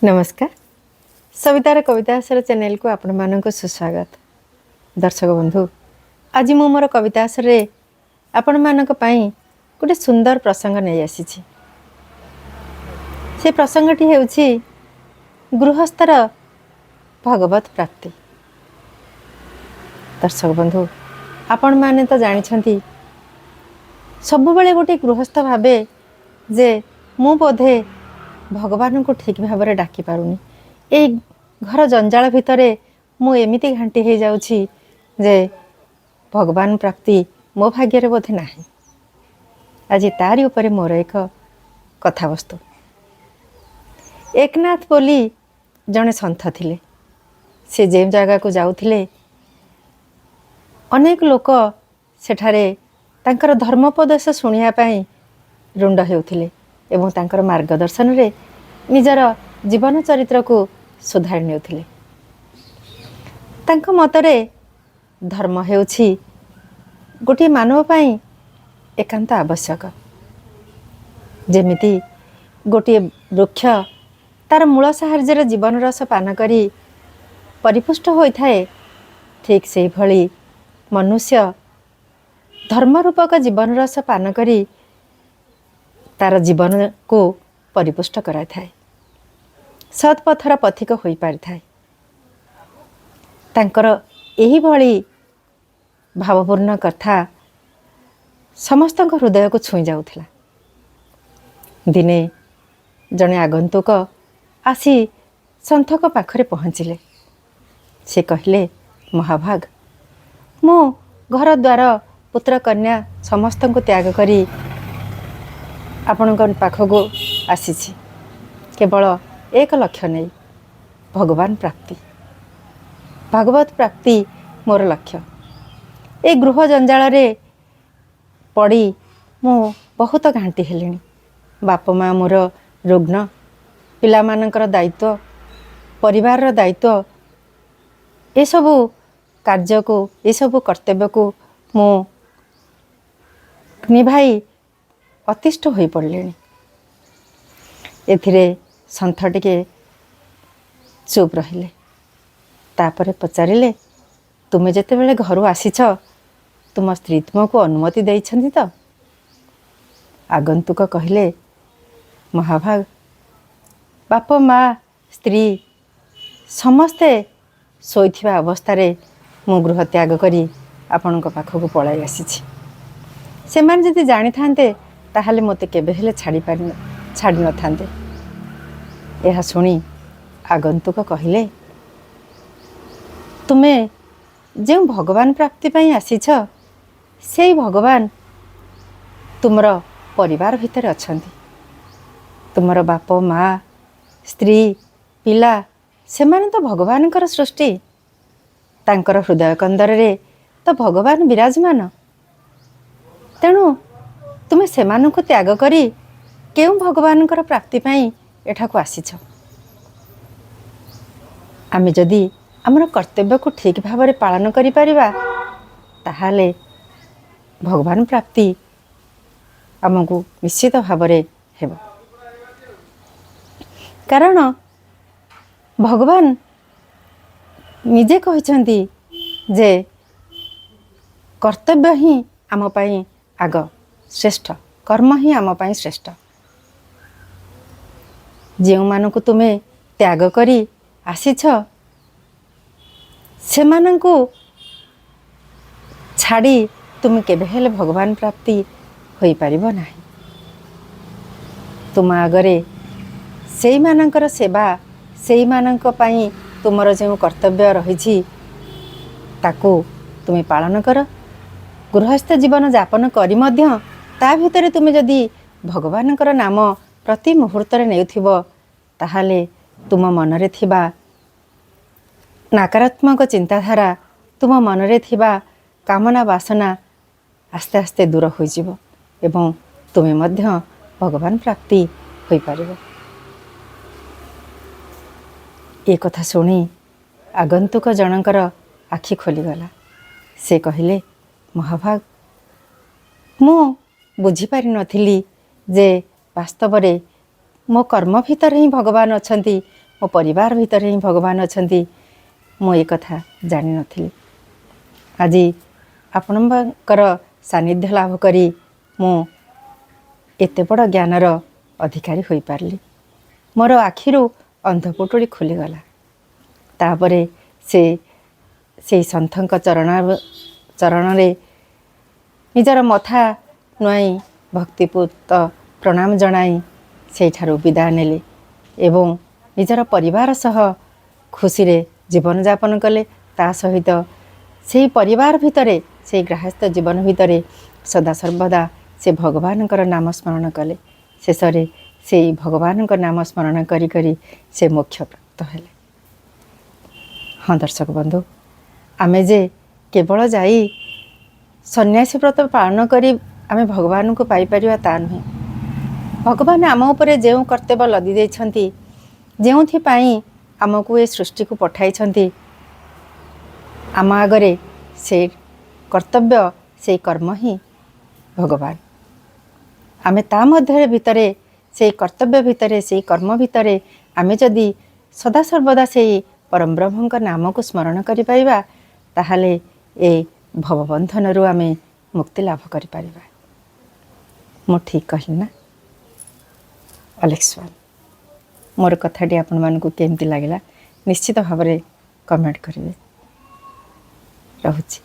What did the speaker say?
ନମସ୍କାର, ସବିତାର କବିତା ଆସର ଚ୍ୟାନେଲକୁ ଆପଣମାନଙ୍କୁ ସୁସ୍ୱାଗତ। ଦର୍ଶକ ବନ୍ଧୁ, ଆଜି ମୁଁ ମୋର କବିତା ଆସରରେ ଆପଣମାନଙ୍କ ପାଇଁ ଗୋଟେ ସୁନ୍ଦର ପ୍ରସଙ୍ଗ ନେଇ ଆସିଛି। ସେ ପ୍ରସଙ୍ଗଟି ହେଉଛି ଗୃହସ୍ଥର ଭଗବତ ପ୍ରାପ୍ତି। ଦର୍ଶକ ବନ୍ଧୁ, ଆପଣମାନେ ତ ଜାଣିଛନ୍ତି, ସବୁବେଳେ ଗୋଟେ ଗୃହସ୍ଥ ଭାବେ ଯେ ମୁଁ ବୋଧେ ଭଗବାନଙ୍କୁ ଠିକ୍ ଭାବରେ ଡାକି ପାରୁନି, ଏଇ ଘର ଜଞ୍ଜାଳ ଭିତରେ ମୁଁ ଏମିତି ଘାଣ୍ଟି ହେଇଯାଉଛି ଯେ ଭଗବାନ ପ୍ରାପ୍ତି ମୋ ଭାଗ୍ୟରେ ବୋଧେ ନାହିଁ। ଆଜି ତାରି ଉପରେ ମୋର ଏକ କଥାବସ୍ତୁ। ଏକନାଥ ବୋଲି ଜଣେ ସନ୍ଥ ଥିଲେ। ସେ ଯେଉଁ ଜାଗାକୁ ଯାଉଥିଲେ, ଅନେକ ଲୋକ ସେଠାରେ ତାଙ୍କର ଧର୍ମୋପଦେଶ ଶୁଣିବା ପାଇଁ ରୁଣ୍ଡ ହେଉଥିଲେ ଏବଂ ତାଙ୍କର ମାର୍ଗଦର୍ଶନରେ ନିଜର ଜୀବନ ଚରିତ୍ରକୁ ସୁଧାରି ନେଉଥିଲେ। ତାଙ୍କ ମତରେ ଧର୍ମ ହେଉଛି ଗୋଟିଏ ମାନବ ପାଇଁ ଏକାନ୍ତ ଆବଶ୍ୟକ। ଯେମିତି ଗୋଟିଏ ବୃକ୍ଷ ତାର ମୂଳ ସାହାଯ୍ୟରେ ଜୀବନ ରସ ପାନ କରି ପରିପୁଷ୍ଟ ହୋଇଥାଏ, ଠିକ୍ ସେହିଭଳି ମନୁଷ୍ୟ ଧର୍ମ ରୂପକ ଜୀବନ ରସ ପାନ କରି ତାର ଜୀବନକୁ ପରିପୁଷ୍ଟ କରାଇଥାଏ, ସତ୍ପଥର ପଥିକ ହୋଇପାରିଥାଏ। ତାଙ୍କର ଏହିଭଳି ଭାବପୂର୍ଣ୍ଣ କଥା ସମସ୍ତଙ୍କ ହୃଦୟକୁ ଛୁଇଁ ଯାଉଥିଲା। ଦିନେ ଜଣେ ଆଗନ୍ତୁକ ଆସି ସନ୍ଥଙ୍କ ପାଖରେ ପହଞ୍ଚିଲେ। ସେ କହିଲେ, "ମହାଭାଗ, ମୁଁ ଘର ଦ୍ୱାର, ପୁତ୍ର କନ୍ୟା ସମସ୍ତଙ୍କୁ ତ୍ୟାଗ କରି ଆପଣଙ୍କ ପାଖକୁ ଆସିଛି କେବଳ ଏକ ଲକ୍ଷ୍ୟ ନେଇ, ଭଗବାନ ପ୍ରାପ୍ତି। ଭଗବତ ପ୍ରାପ୍ତି ମୋର ଲକ୍ଷ୍ୟ। ଏ ଗୃହ ଜଞ୍ଜାଳରେ ପଡ଼ି ମୁଁ ବହୁତ ଘାଣ୍ଟି ହେଲିଣି। ବାପା ମା' ମୋର ରୁଗ୍ଣ, ପିଲାମାନଙ୍କର ଦାୟିତ୍ୱ, ପରିବାରର ଦାୟିତ୍ୱ, ଏସବୁ କାର୍ଯ୍ୟକୁ, ଏସବୁ କର୍ତ୍ତବ୍ୟକୁ ମୁଁ ନିଭାଇ ଅତିଷ୍ଠ ହୋଇପଡ଼ିଲିଣି।" ଏଥିରେ ସନ୍ଥ ଟିକେ ଚୁପ୍ ରହିଲେ। ତାପରେ ପଚାରିଲେ, "ତୁମେ ଯେତେବେଳେ ଘରୁ ଆସିଛ, ତୁମ ସ୍ତ୍ରୀ ତୁମକୁ ଅନୁମତି ଦେଇଛନ୍ତି ତ?" ଆଗନ୍ତୁକ କହିଲେ, "ମହାଭାଗ, ବାପ ମା, ସ୍ତ୍ରୀ ସମସ୍ତେ ଶୋଇଥିବା ଅବସ୍ଥାରେ ମୁଁ ଗୃହ ତ୍ୟାଗ କରି ଆପଣଙ୍କ ପାଖକୁ ପଳାଇ ଆସିଛି। ସେମାନେ ଯଦି ଜାଣିଥାନ୍ତେ, ତାହେଲେ ମୋତେ କେବେ ହେଲେ ଛାଡ଼ି ନଥାନ୍ତେ।" ଏହା ଶୁଣି ଆଗନ୍ତୁକ କହିଲେ, "ତୁମେ ଯେଉଁ ଭଗବାନ ପ୍ରାପ୍ତି ପାଇଁ ଆସିଛ, ସେଇ ଭଗବାନ ତୁମର ପରିବାର ଭିତରେ ଅଛନ୍ତି। ତୁମର ବାପ ମା, ସ୍ତ୍ରୀ, ପିଲା, ସେମାନେ ତ ଭଗବାନଙ୍କର ସୃଷ୍ଟି। ତାଙ୍କର ହୃଦୟ କନ୍ଦରରେ ତ ଭଗବାନ ବିରାଜମାନ। ତେଣୁ ତୁମେ ସେମାନଙ୍କୁ ତ୍ୟାଗ କରି କେଉଁ ଭଗବାନଙ୍କର ପ୍ରାପ୍ତି ପାଇଁ ଏଠାକୁ ଆସିଛ? ଆମେ ଯଦି ଆମର କର୍ତ୍ତବ୍ୟକୁ ଠିକ୍ ଭାବରେ ପାଳନ କରିପାରିବା, ତାହେଲେ ଭଗବାନ ପ୍ରାପ୍ତି ଆମକୁ ନିଶ୍ଚିତ ଭାବରେ ହେବ। କାରଣ ଭଗବାନ ନିଜେ କହିଛନ୍ତି ଯେ କର୍ତ୍ତବ୍ୟ ହିଁ ଆମ ପାଇଁ ଆଗ ଶ୍ରେଷ୍ଠ, କର୍ମ ହିଁ ଆମ ପାଇଁ ଶ୍ରେଷ୍ଠ। ଯେଉଁମାନଙ୍କୁ ତୁମେ ତ୍ୟାଗ କରି ଆସିଛ, ସେମାନଙ୍କୁ ଛାଡ଼ି ତୁମେ କେବେ ହେଲେ ଭଗବାନ ପ୍ରାପ୍ତି ହୋଇପାରିବ ନାହିଁ। ତୁମ ଆଗରେ ସେଇମାନଙ୍କର ସେବା, ସେଇମାନଙ୍କ ପାଇଁ ତୁମର ଯେଉଁ କର୍ତ୍ତବ୍ୟ ରହିଛି, ତାକୁ ତୁମେ ପାଳନ କର। ଗୃହସ୍ଥ ଜୀବନ ଯାପନ କରି ମଧ୍ୟ ତା ଭିତରେ ତୁମେ ଯଦି ଭଗବାନଙ୍କର ନାମ ପ୍ରତି ମୁହୂର୍ତ୍ତରେ ନେଉଥିବ, ତାହେଲେ ତୁମ ମନରେ ଥିବା ନକାରାତ୍ମକ ଚିନ୍ତାଧାରା, ତୁମ ମନରେ ଥିବା କାମନା ବାସନା ଆସ୍ତେ ଆସ୍ତେ ଦୂର ହୋଇଯିବ ଏବଂ ତୁମେ ମଧ୍ୟ ଭଗବାନ ପ୍ରାପ୍ତି ହୋଇପାରିବ।" ଏ କଥା ଶୁଣି ଆଗନ୍ତୁକ ଜଣଙ୍କର ଆଖି ଖୋଲିଗଲା। ସେ କହିଲେ, "ମହାଭାଗ, ମୁଁ ବୁଝିପାରିନଥିଲି ଯେ ବାସ୍ତବରେ ମୋ କର୍ମ ଭିତରେ ହିଁ ଭଗବାନ ଅଛନ୍ତି। ମୋ ପରିବାର ଭିତରେ ହିଁ ଭଗବାନ ଅଛନ୍ତି, ମୁଁ ଏ କଥା ଜାଣିନଥିଲି। ଆଜି ଆପଣଙ୍କର ସାନ୍ନିଧ୍ୟ ଲାଭ କରି ମୁଁ ଏତେ ବଡ଼ ଜ୍ଞାନର ଅଧିକାରୀ ହୋଇପାରିଲି। ମୋର ଆଖିରୁ ଅନ୍ଧପୁଟୁଳି ଖୋଲିଗଲା। ତାପରେ ସେ ସେଇ ସନ୍ଥଙ୍କ ଚରଣରେ ନିଜର ମଥା ନୁଆଇଁ ଭକ୍ତିପୂତ ପ୍ରଣାମ ଜଣାଇ ସେଇଠାରୁ ବିଦାୟ ନେଲେ ଏବଂ ନିଜର ପରିବାର ସହ ଖୁସିରେ ଜୀବନଯାପନ କଲେ। ତା ସହିତ ସେଇ ପରିବାର ଭିତରେ, ସେଇ ଗୃହସ୍ଥ ଜୀବନ ଭିତରେ ସଦାସର୍ବଦା ସେ ଭଗବାନଙ୍କର ନାମ ସ୍ମରଣ କଲେ। ଶେଷରେ ସେଇ ଭଗବାନଙ୍କ ନାମ ସ୍ମରଣ କରି କରି ସେ ମୋକ୍ଷ ପ୍ରାପ୍ତ ହେଲେ। ହଁ ଦର୍ଶକ ବନ୍ଧୁ, ଆମେ ଯେ କେବଳ ଯାଇ ସନ୍ନ୍ୟାସୀ ବ୍ରତ ପାଳନ କରି ଆମେ ଭଗବାନଙ୍କୁ ପାଇପାରିବା ତା ନୁହେଁ। ଭଗବାନ ଆମ ଉପରେ ଯେଉଁ କର୍ତ୍ତବ୍ୟ ଲଦି ଦେଇଛନ୍ତି, ଯେଉଁଥିପାଇଁ ଆମକୁ ଏ ସୃଷ୍ଟିକୁ ପଠାଇଛନ୍ତି, ଆମ ଆଗରେ ସେ କର୍ତ୍ତବ୍ୟ, ସେଇ କର୍ମ ହିଁ ଭଗବାନ। ଆମେ ତା ମଧ୍ୟରେ ଭିତରେ, ସେଇ କର୍ତ୍ତବ୍ୟ ଭିତରେ, ସେଇ କର୍ମ ଭିତରେ ଆମେ ଯଦି ସଦାସର୍ବଦା ସେଇ ପରମବ୍ରହ୍ମଙ୍କ ନାମକୁ ସ୍ମରଣ କରିପାରିବା, ତାହେଲେ ଏ ଭବବନ୍ଧନରୁ ଆମେ ମୁକ୍ତି ଲାଭ କରିପାରିବା। ମୁଁ ଠିକ୍ କହିଲି ନା? ଅଲେକ୍ସୱାନ, ମୋର କଥାଟି ଆପଣମାନଙ୍କୁ କେମିତି ଲାଗିଲା, ନିଶ୍ଚିତ ଭାବରେ କମେଣ୍ଟ କରିବେ। ରହୁଛି।